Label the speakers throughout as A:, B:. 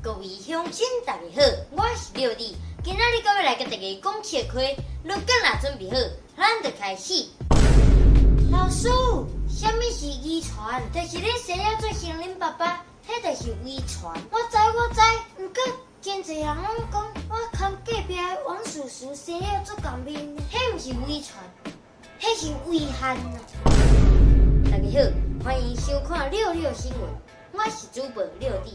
A: 各位鄉親大家好，我是六弟，今仔日閣欲來共大家講笑話，你敢若準備好，咱就開始。老師，啥物是遺傳？就是你生了做像恁爸爸，彼就是遺傳。我知我知，毋過真濟人攏講我崁隔壁的王叔叔生了足仝面的，彼毋是遺傳，彼是遺憾啊。大家好，歡迎收看六六新聞，我是主播六弟。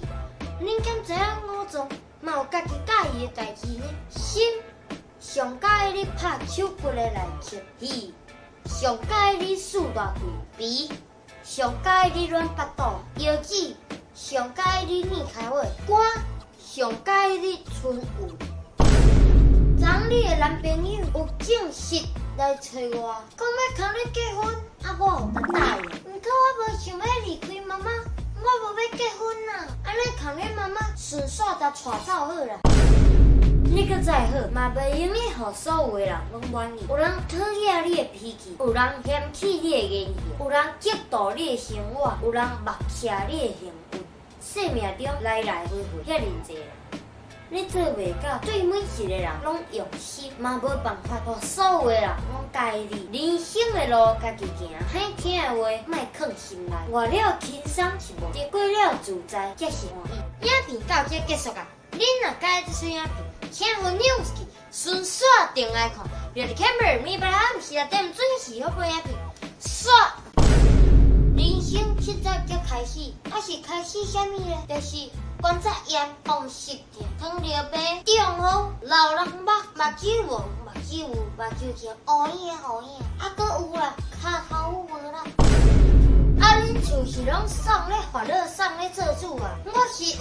A: 恁敢知影五臟嘛有家己佮意的代誌呢？心上佮意你拍手骨的內側，耳上佮意你欶大氣，鼻上佮意你軟腹肚，腰子上佮意你躡跤尾，肝上佮意你春蘊。昨你的男朋友有正式來揣我，講欲共你結婚，啊，我予共答應。毋過我無想欲離開媽媽，我無欲結婚啊！按呢共你媽媽順紲共帶走好啦。你閣再好，嘛袂用得予所有的人攏滿意。有人討厭你的脾氣，有人嫌棄你的言行，有人嫉妒你的生活，有人目赤你的幸運。生命中來來回回遐爾濟人，你做袂到對每一個人攏用心，嘛無辦法予所有的人攏佮意你。人生的路家己行，歹聽的話莫囥心內。活了輕鬆是無得，過了自在才是歡喜。影片到這結束啊！恁若佮意這出影片，請分享出去，順紲轉來看。六日 camera 每晡暗時6點準時發布影片。煞人生70才開始，啊是開始啥物呢？就是關節炎、風濕痛、糖尿病、中風、老人目、目睭無、目睭有、目睭前烏影烏影，啊閣有啦，跤頭有無啦？啊，恁厝是攏送咧煩惱，送咧做主啊？我是一